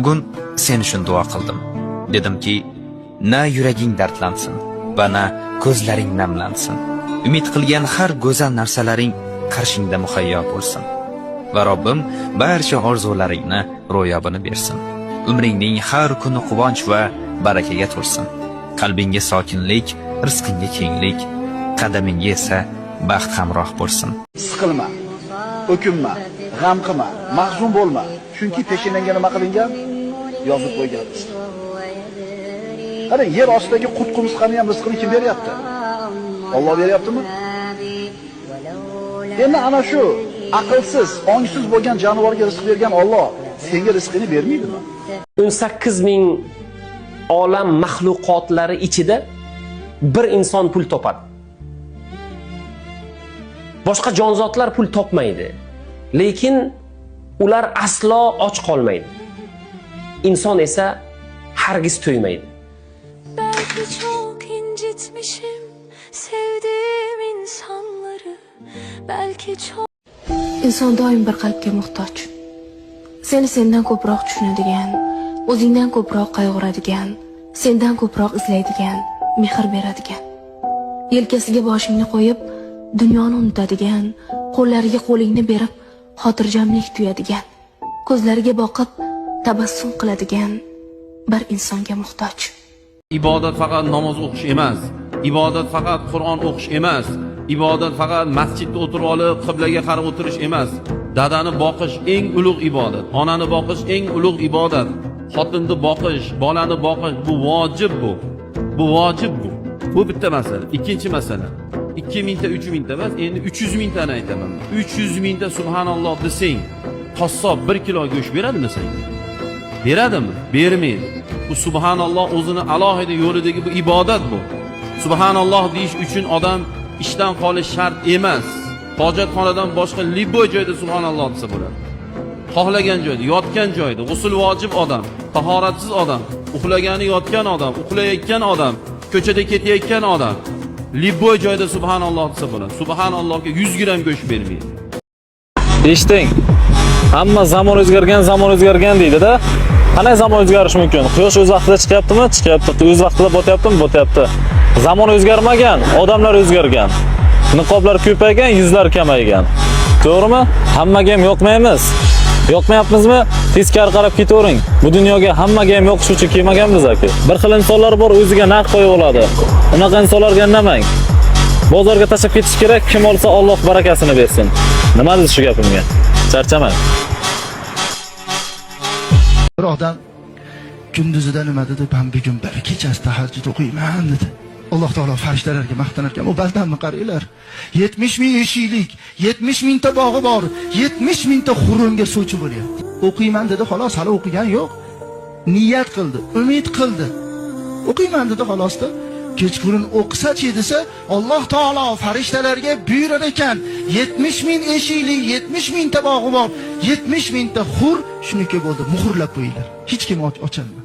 Bugun sen uchun duo qildim. Dedimki, na yuraging dardlansin va na ko'zlaring namlansin. Umid qilgan har go'zal narsalaring qarshingda muhayyo bo'lsin. Va Robbim barcha orzularingni ro'yobini bersin. Umringning har kuni quvonch va barakaga to'lsin. Qalbingga sokinlik, rizqingga kenglik, qadamingga esa baxt hamroh bo'lsin. Siqilma, o'kinma, g'am qilma, mahzun bo'lma. Chunki peshinangga nima qilingan? Yozib qo'ygan rizq. Qarang, yer ostidagi qurt-qumursqani ham rizqini kim beryapti? Alloh beryaptimi? Endi ana shu aqlsiz, ongsiz bo'lgan jonivorga rizq bergan Alloh senga rizqini bermaydimi? 18 ming olam maxluqotlari ichida bir inson pul topadi. Boshqa jonzotlar pul topmaydi. Lekin ular aslo och qolmaydi. Inson esa hargiz to'ymaydi. Belki çok incitmişim sevdiğim insanları. Belki çok Inson doim bir qalbga muhtoj. Seni sendan ko'proq tushunadigan, o'zingdan ko'proq qayg'uradigan, sendan ko'proq izlaydigan, mehr beradigan. Yelkasiga boshingni qo'yib, dunyoni unutadigan, qo'llariga qo'lingni berib, xotirjamlik tuyadigan, ko'zlariga boqib tabassum qiladigan bir insonga muhtoj. Ibodat faqat namoz o'qish emas. Ibodat faqat Qur'on o'qish emas. Ibodat faqat masjidda o'tirib olib qiblaga qarab o'tirish emas. Dadani boqish eng ulug' ibodat. Onani boqish eng ulug' ibodat. Xotinni boqish, bolani boqish bu vojib bu. Bu vojib bu. Bu bitta masala. Ikkinchi masala. 2 mingta, 3 mingta emas, endi 300 mingtani aytaman. 300 mingta subhanalloh desang, qassob 1 kilo go'sht beradimi senga? Beradimi? Bermaydi. Bu subhanalloh o'zini alohida yo'lidagi bu ibodat bu. Subhanalloh deyish uchun odam ishdan qolish shart emas. Hojatxonadan boshqa любой joyda subhanalloh desa bo'ladi. Xohlagan joyda, yotgan joyda, g'usl vojib odam, tahoratsiz odam, uxlagani yotgan odam, uxlayotgan odam, ko'chada ketayotgan odam любой joyda subhanalloh desa bo'ladi. Subhanallohga 100 gramm go'sht bermaydi. Eshiting. Hamma zamon o'zgargan, zamon o'zgargan deydi-da. Qanday zamon o'zgarishi mumkin? Quyosh o'z vaqtida chiqyaptimi? Chiqyapti. O'z vaqtida botyaptimi? Botyapti. Zamon o'zgarmagan, odamlar o'zgargan. Niqoblar ko'paygan, yuzlar kamaygan. To'g'rimi? Hammaga ham yoqmaymiz. Yoqmayapmizmi? Teskari qarab ketavering. Bu dunyoga hammaga ham yoqish uchun kelmaganmiz aka. Bir xil insonlar bor, o'ziga narx qo'yib oladi. Unaqa insonlarga indamang. Bozorga tashlab ketish kerak, kim olsa Alloh barakasini bersin. Nima deysiz shu gapimga? Charchamang. Bir odam kunduzida nima dedi? "Men bugun bir kechasi tahajjud o'qiyman" dedi. Alloh taolo farishtalarga maqtanar ekan. "U bandamni qaranglar. 70 ming eshiklik, 70 mingta bog'i bor, 70 mingta hurumga suvchi bo'lyapti. O'qiyman dedi, xolos, hali o'qigan yo'q. Niyat qildi, umid qildi. O'qiyman dedi xolosda. Kechqurun o'qisachi desa, Alloh taolo farishtalarga buyurar ekan, 70 ming eshikli, 70 mingta bog'i bor, 70 mingta hur shuniki bo'ldi, muhrlab qo'yinglar. Hech kim ocholmaydi.